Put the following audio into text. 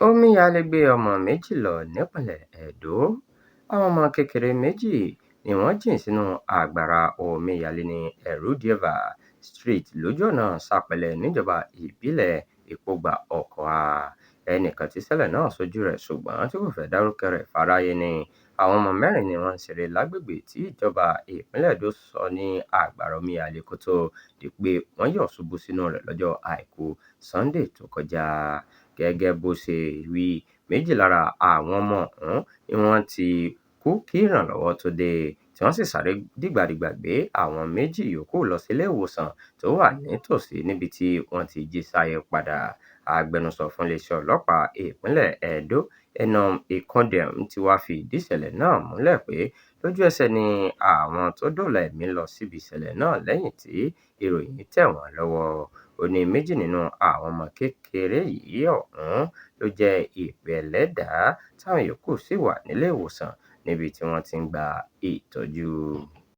Omíyalé gbé ọmọ méjì lọ nípínlẹ̀ Ẹdó. Àwọn ọmọ kékeré méjì ni wọ́n jìn sínú agbára omíyalé ní Erudiava Street lójú ọ̀nà Sapele níjọba ìbílẹ̀ Ìpógbà Ọkọ́ha. Ẹnìkan tí ìṣẹ̀lẹ̀ náà ṣojú rẹ̀ ṣùgbọ́n tí kò fẹ́ dárúkọ rẹ̀ fáráyé ní àwọn ọmọ mẹ́rin ni wọ́n ń ṣeré lágbègbè tí ìjọba ìpínlẹ̀ Ẹdó sọ ní agbára omíyalé kó tó di pé wọ́n yọ̀ ṣubú sínú rẹ̀ lọ́jọ́ Àìkú Sannde tó kọjá. Gẹ́gẹ́ bó ṣe wí, méjì lára àwọn ọmọ ọ̀hún ni wọ́n ti kú kí ìrànlọ́wọ́ tó dé, tí wọ́n sì sáré dìgbàdìgbà gbé àwọn méjì yòókù lọ sílé ìwòsàn tó wà nítòsí níbi tí wọ́n ti jí sáyé padà. Agbẹnusọ fún iléeṣẹ́ ọlọ́pàá ìpínlẹ̀ Ẹdó, Enom Ikondem ti wá fi ìdí ìṣẹ̀lẹ̀ náà múlẹ̀ pé lójú ẹsẹ̀ ni àwọn tó dóòlà ẹ̀mí lọ síbi ìṣẹ̀lẹ̀ náà lẹ́yìn tí ìròyìn tẹ̀ wọ́n lọ́wọ́. Ó ní méjì nínú àwọn ọmọ kékeré yìí ọ̀hún ló jẹ́ ìpè ẹlẹ́dàá, táwọn yòókù sì wà nílé ìwòsàn níbi tí wọ́n ti ń gba ìtọ́jú.